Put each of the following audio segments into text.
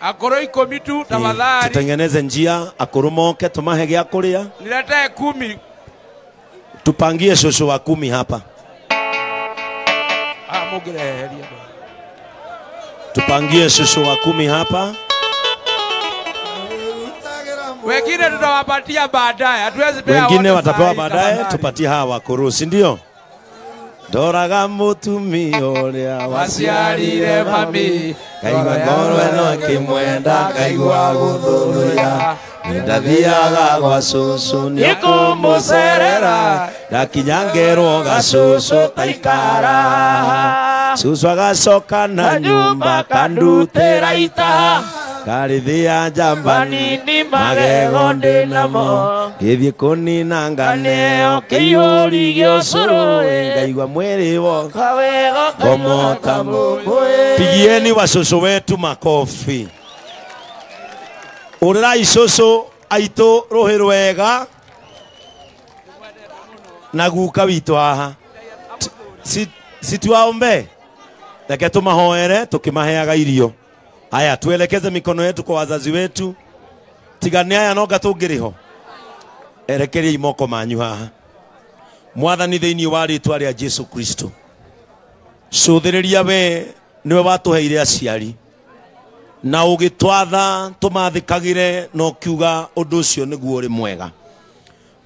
Akoro 10 tu tafadhali. Tutengeneze njia akoro moke tumahe gya kuria. Niletee 10. Tupangie shosho wa 10 hapa. Ah, mugereheria. Tupangie shosho wa 10 hapa. Wengine tutawapatia baadaye. Hatuwezi pewa. Wengine watapewa baadaye, tupatie hawa wakuru, si ndio? Ndoraga mutumia uria waciarire mami, kaigua ngoro ĩno ĩkĩmwenda, kaigua gũthũthũya, ndathiaga gwa cũcũ nĩkũmũcerera, ndakinya ngerwo gacũcũ taikara, cũcũ agacoka na nyũmba kandutĩra ita, karithia njamba nini magego ndĩnamo, ngĩthiĩ kũnina nganeo kĩihũri gĩa ũcũrũ, ngaigua mwĩrĩ wothe ngomota mũmũĩ. Pigieni wacũcũ wetu makofi. Ũrĩrai cũcũ aitũ rũhĩ rwega na guka witũ haha. Situwaombe, reke tũmahoere tũkĩmaheaga irio. Haya, tuelekeze mikono yetu kwa wazazi wetu. Tigane aya noga tũngĩrĩho. Erekeria moko manyu haha. Mwathani thĩinĩ wa rĩtwa rĩa Jesu Kristo, cũthĩrĩria we nĩwe watũheire aciari na ũgĩtwatha tũmathĩkagĩre na ũkiuga ũndũ ũcio nĩguo ũrĩ mwega.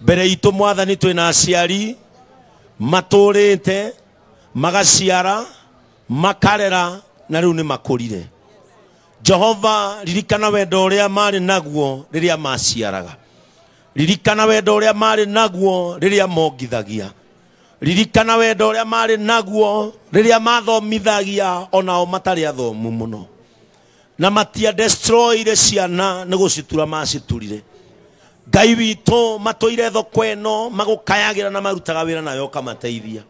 Mbere itũ Mwathani twĩna aciari matũrĩte magaciara makarera na rĩu nĩ makũrire. Jehova, ririkana wendo ũrĩa marĩ naguo rĩrĩa maciaraga, ririkana wendo ũrĩa marĩ naguo rĩrĩa mongithagia, ririkana wendo ũrĩa marĩ naguo rĩrĩa mathomithagia onao matarĩ athomu mũno, na matia destroyire ciana nĩ gũcitura maciturire. Ngai witũ matũire thoko ĩno magũkayagĩra na marutaga wĩra nayo ũkamateithia.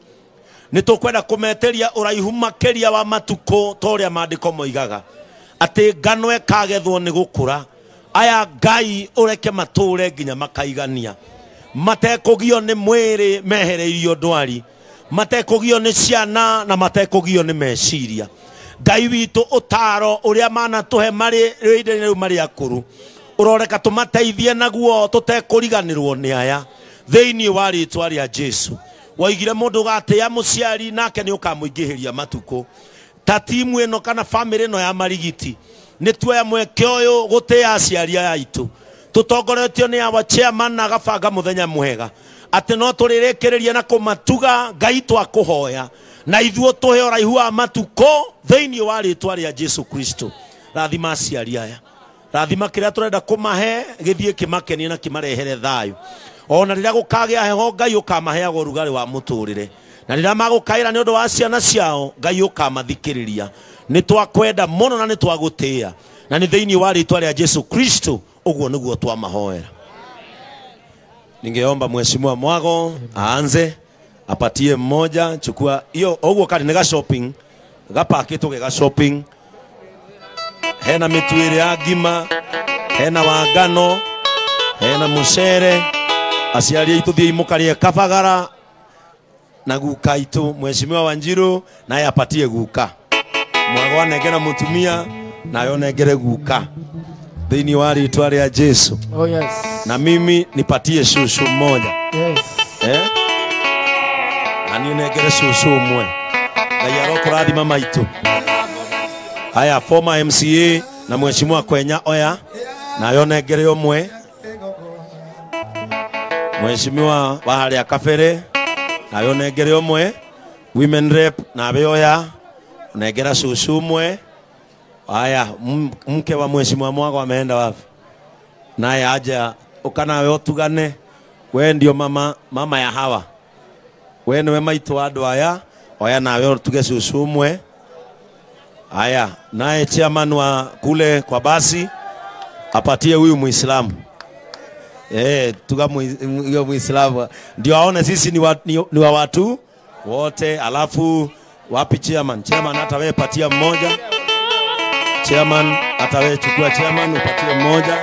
Nĩ tũkwenda kũmetĩria ũraihu makĩria wa matukũ ta ũrĩa maandĩko moigaga atĩ ngano ĩkagethwo nĩ gũkũra. Aya Ngai ũreke matũre nginya makaigania, matekũgio nĩ mwĩrĩ mehereirio ndwari, matekũgio nĩ ciana na matekũgio nĩ meciria. Ngai witũ ũtaro ũrĩa manatũhe marĩ rĩu marĩ akũrũ, ũroreka tũmateithie naguo tũtekũriganĩrwo nĩ aya thĩinĩ wa rĩtwa rĩa Jesu. Waigire mũndũ ũgatĩĩa mũciari nake nĩ ũkamũingĩhĩria matukũ. Ta timu ĩno kana famĩlĩ ĩno ya Marigiti nĩ tuoya mweke ũyũ gũtĩĩa aciari aya aitũ, tũtongoretio nĩ awa chairman na agabanga mũthenya mwega atĩ no tũrĩrĩkĩrĩria na kũmatuga. Ngai twakũhoya na ithuũ tũhe ũraihu wa matukũ thĩinĩ wa rĩtwa rĩa Jesu Kristo. Rathima aciari aya, rathima kĩrĩa tũrenda kũmahe gĩthiĩ kĩmakenie na kĩmarehere thayũ. Ona rĩrĩa gũkagĩa heho Ngai ũkamaheaga ũrugarĩ wa mũtũrĩre, na rĩrĩa magũkaĩra nĩ ũndũ wa ciana ciao Ngai ũkamathikĩrĩria. Nĩ twakwenda mũno na nĩ twagũtĩĩa, na nĩ thĩinĩ wa rĩtwa rĩa Jesu Kristo ũguo nĩguo twamahoera. Ningeomba Mheshimiwa Mwago aanze apatie mmoja. Chukua hiyo ũguo kari nĩ ga shopping gapakĩtwo ge ga shopping. Hena mĩtu ĩrĩa ya ngima, hena wangano, hena mũcere. Aciari aitũ thiĩi mũkarĩe kabagara na guka itũ Mheshimiwa Wanjiru naye apatie guka. Mwago anengera mutumia nayo nengere guka thĩinĩ wa rĩtwa rĩa Jesu. Oh yes. Na mimi nipatie shushu mmoja. Yes. Na niĩ nengere shushu ũmwe. Ngai arokũrathima maitũ. Haya, former MCA na Mheshimiwa Kwenya oya nayo nengere ũmwe. Mheshimiwa wa harĩa kabere nayo nengere ũmwe. Women rep nawe oya nengera shushu ũmwe. Haya, mke wa Mheshimiwa Mwago ameenda wapi? Naye aja ukanawe utugane. We ndio mama ya hawa, we niwe maitũ andũ aya, oya nawe utuge shushu ũmwe. Haya, naye chairman wa kule kwa basi apatie huyu Muislamu. Tuga huyo Muislamu ndio aone sisi ni wa watu wote. Alafu wapi chairman? Chairman hata wewe patia mmoja. Chairman hata wewe chukua chairman upatie mmoja.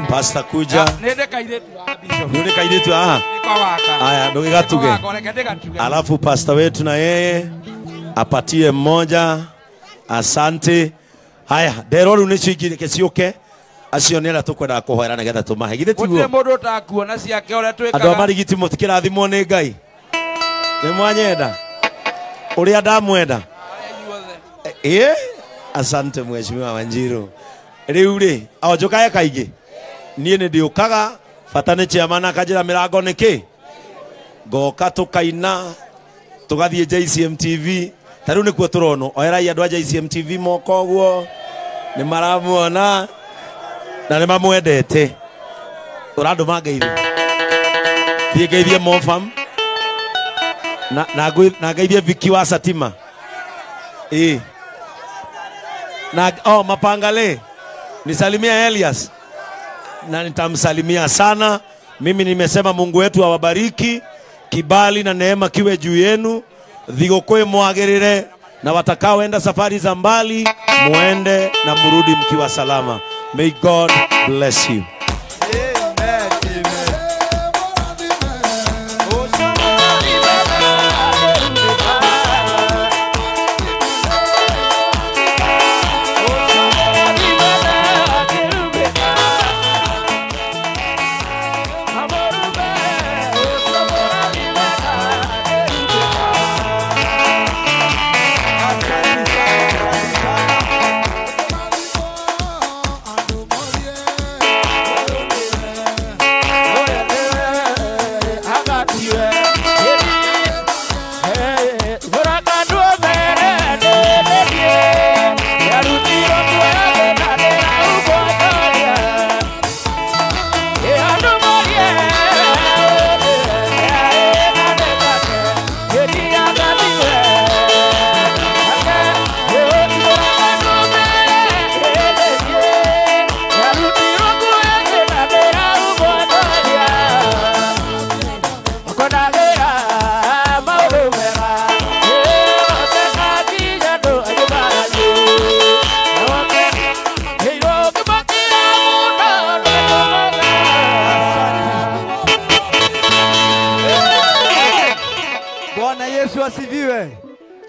Pastor kuja. Nende kairetu bishop. Nende kairetu aha. Haya, ndugigatuge. Alafu pastor wetu na yeye apatie mmoja. Asante. Haya, ndero rĩu nĩcio ingĩ reke ciũke. Acio nĩ arĩa tũkwendaga kũhoera nĩgetha tũmahe. Githĩ tiguo? Gũtirĩ mũndũ ũtakuona ciake ũrĩa twĩkaga. Andũ a Marigiti mũtikĩrathimwo nĩ Ngai. Nĩ mwanyenda? Ũrĩa ndamwenda? Ĩ? Asante Mheshimiwa Wanjiru. Rĩu rĩ, o njũkae kaingĩ. Niĩ nĩ ndĩũkaga, bata nĩ chairman akanjĩra mĩrango nĩ kĩ? Ngoka tũkaina, tũgathiĩ JCM TV. Ta rĩu nĩkuo tũronwo. Oerai andũ a JCM TV moko ũguo. Nĩ maramuona na nĩ mamwendete. Ũrandũma ngeithie. Thiĩ ngeithie Mofam. Na ngeithie Vicky wa Satima. Ĩ. Na oh, Mapangale. Nisalimia Elias. Na nitamsalimia sana. Mimi nimesema Mungu wetu awabariki, kibali na neema kiwe juu yenu, thigũkũ mwagĩrĩre, na watakaoenda safari za mbali muende na murudi mkiwa salama. May God bless you. Amen. Amen.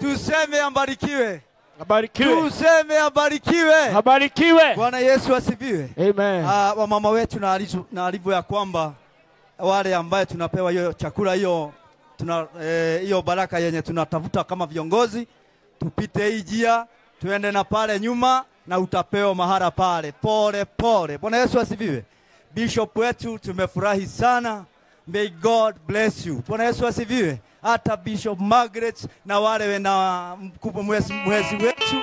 Tuseme ambarikiwe. Abarikiwe. Tuseme abarikiwe. Abarikiwe. Bwana Yesu asifiwe. Amen. Wamama wetu na alivu ya kwamba wale ambaye tunapewa hiyo chakula hiyo tuna hiyo baraka yenye tunatafuta kama viongozi, tupite hii njia tuende na pale nyuma na utapewa mahara pale pole pole. Bwana Yesu asifiwe. Bishop wetu tumefurahi sana. May God bless you. Bwana Yesu asifiwe. Hata Bishop Margaret na wale na mkubwa mwezi wetu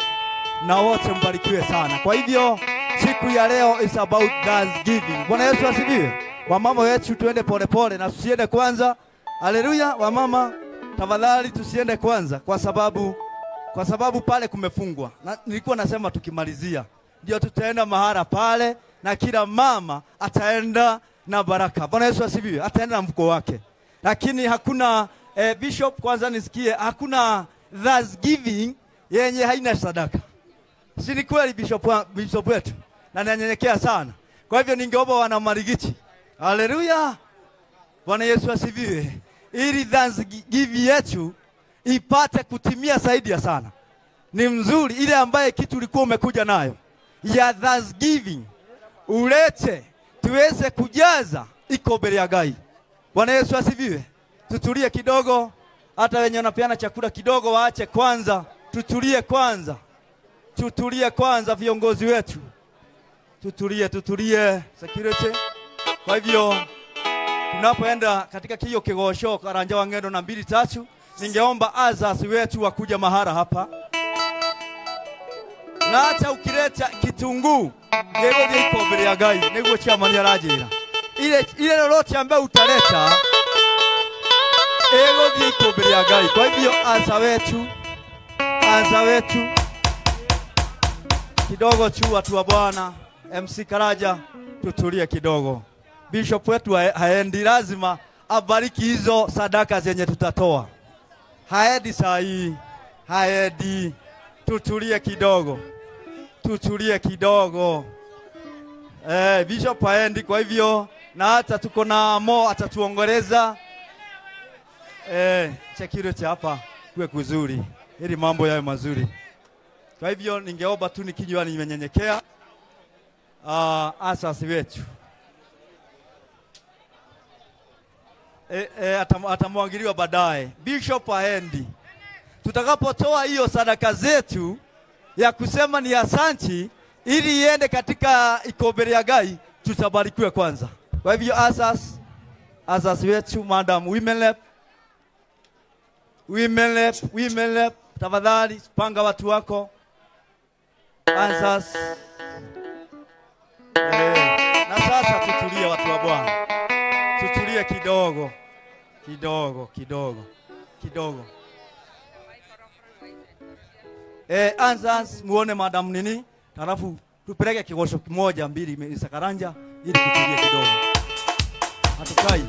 na wote mbarikiwe sana. Kwa hivyo siku ya leo is about thanksgiving. Bwana Yesu asifiwe. Wamama wetu tuende pole pole na tusiende kwanza. Haleluya. Wamama tafadhali tusiende kwanza kwa sababu pale kumefungwa. Na nilikuwa nasema tukimalizia ndio tutaenda mahara pale na kila mama ataenda na baraka. Bwana Yesu asifiwe. Ataenda na mfuko wake. Lakini hakuna Bishop, kwanza nisikie, hakuna thanksgiving yenye haina sadaka. Si ni kweli Bishop wetu? Na nanyenyekea sana. Kwa hivyo ningeomba wana Marigiti. Haleluya. Bwana Yesu asifiwe. Ili thanksgiving yetu ipate kutimia zaidi ya sana. Ni mzuri ile ambaye kitu ulikuwa umekuja nayo ya thanksgiving ulete tuweze kujaza iko mbele ya Ngai. Bwana Yesu asifiwe. Tutulie kidogo, hata wenye wanapeana chakula kidogo waache kwanza, tutulie kwanza. Tutulie kwanza viongozi wetu. Tutulie, tutulie security. Kwa hivyo tunapoenda katika hiyo kigosho Karanja wa Ng'endo na 2 3, ningeomba azazi wetu wakuja mahara hapa. Na hata ukileta kitunguu yego iko mbele ya Ngai, niguo chairman arajira. Ile lolote ambayo utaleta ego iko mbele ya Ngai. Kwa hivyo aza wetu kidogo tu, watu wa Bwana, MC Karaja, tutulie kidogo. Bishop wetu haendi, lazima abariki hizo sadaka zenye tutatoa. Haendi saa hii, haendi. Tutulie kidogo. Tutulie kidogo. Bishop haendi, kwa hivyo na hata tuko na Mo atatuongoleza. Security hapa kuwe kuzuri ili mambo yawe mazuri. Kwa hivyo ningeomba tu nikijua nimenyenyekea asasi wetu atamwangiliwa baadaye. Bishop aendi. Tutakapotoa hiyo sadaka zetu ya kusema ni asanti ili iende katika ikobere ya Ngai, tutabarikiwe kwanza. Kwa hivyo asas wetu Madam Women Rep, tafadhali panga watu wako. Asas. Na sasa tutulie watu wa Bwana. Tutulie kidogo. Kidogo. Anza muone madam nini, halafu tupeleke kigosho kimoja mbili sakaranja ili kutulie kidogo. Hatukai.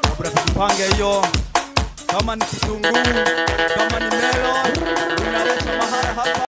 Kabla tujipange hiyo, kama ni kitunguu, kama ni melon, unaleta mahala hapa.